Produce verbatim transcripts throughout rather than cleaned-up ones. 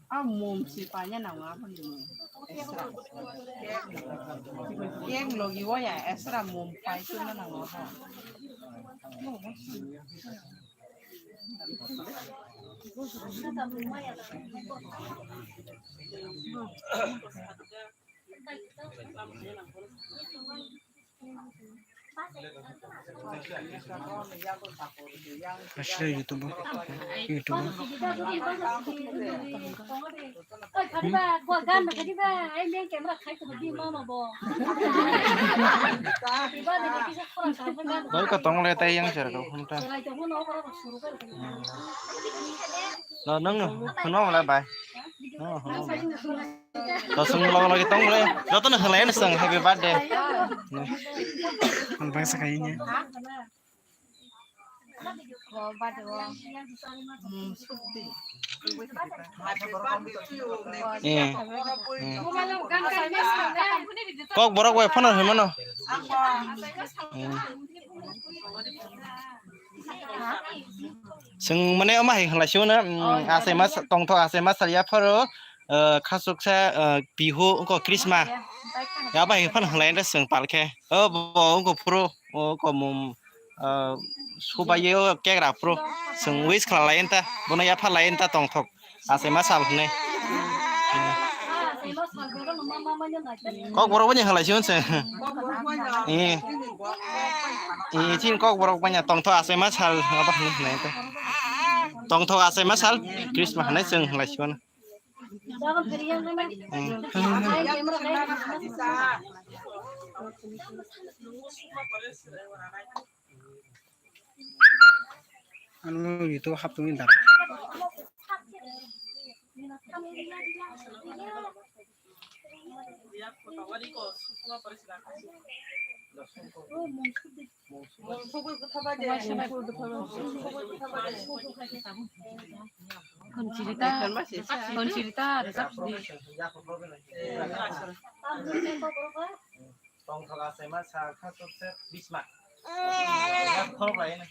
A mum si paina nango aboni mum. Esra. Kek logi o ya esra mum pai tuna nango ha. Asli YouTube, YouTube. Doi ka tong le tai yang cher ka hunta. No, no, no, no, bai. No, no, no. To sung logo logi tong le. Joto no halai na sung happy birthday. Ang bang sa kaini. Eh. Eh. Kok borok bai phano himano. Eh. Chwng mane omo hai khlai sio na, mm, achaima sa-, tongthok achaima sal ya pharo, eh, khasuksa, eh, Bihu, wngkha Christmas. Ya bai phano khlai da chwng pal khe. O bo wngkha phuru, o wngkha mum, eh, subai o cake ra phuru. Chwng wish khlai lai ta, bono yapha lai ta tongthok. Achaima sal hwnwi. Kokborok boni halai si hwnse. Eh. Eh, chin kokborok bani tongthok achaima sal abo hwnwi hwnwi ta. Tongthok achaima sal Christmas hwnwi chwng halai si mano. Eh. Ano YouTube hap tongwi da. Khon chirita, khon chirita, rwchap sidi. Tongthok achaima sal kha chopse bisma. Khorok lai no.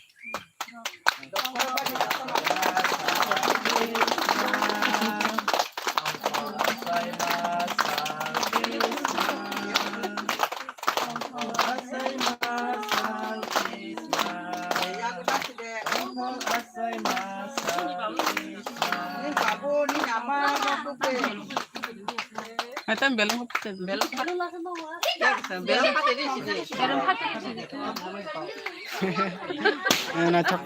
Atam belum hapte. Belum hapte. Belum hapte. Eh, na chak.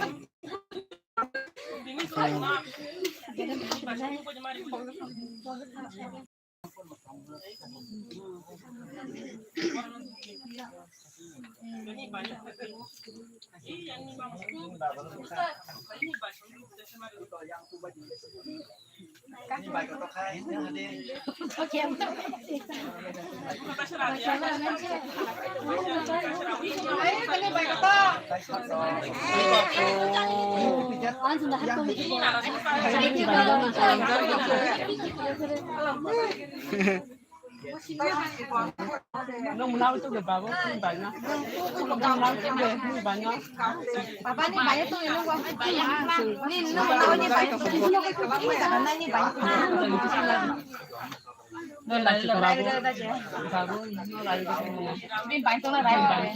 Nung mlau tu ke babu, ni banyak. Nung mlau tu ke, ni banyak. Baba ni banyak tu, nung wa. Ni nung mlau ni banyak tu, nung ni banyak tu. Nung lagi tu babu. Babu, nung lagi tu. Ni banyak tu lah, banyak.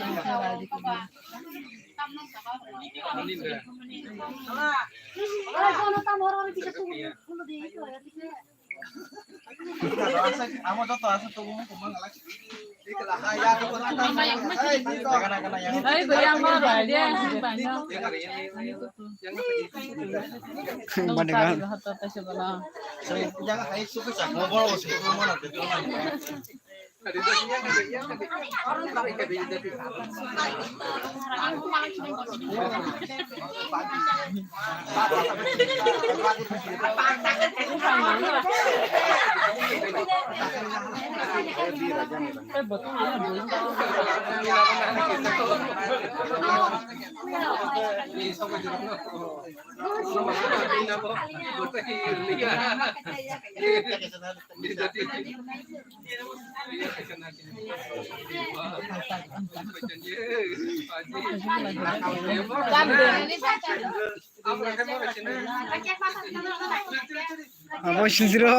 Abo sinjiro.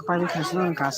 Paling khasno gas.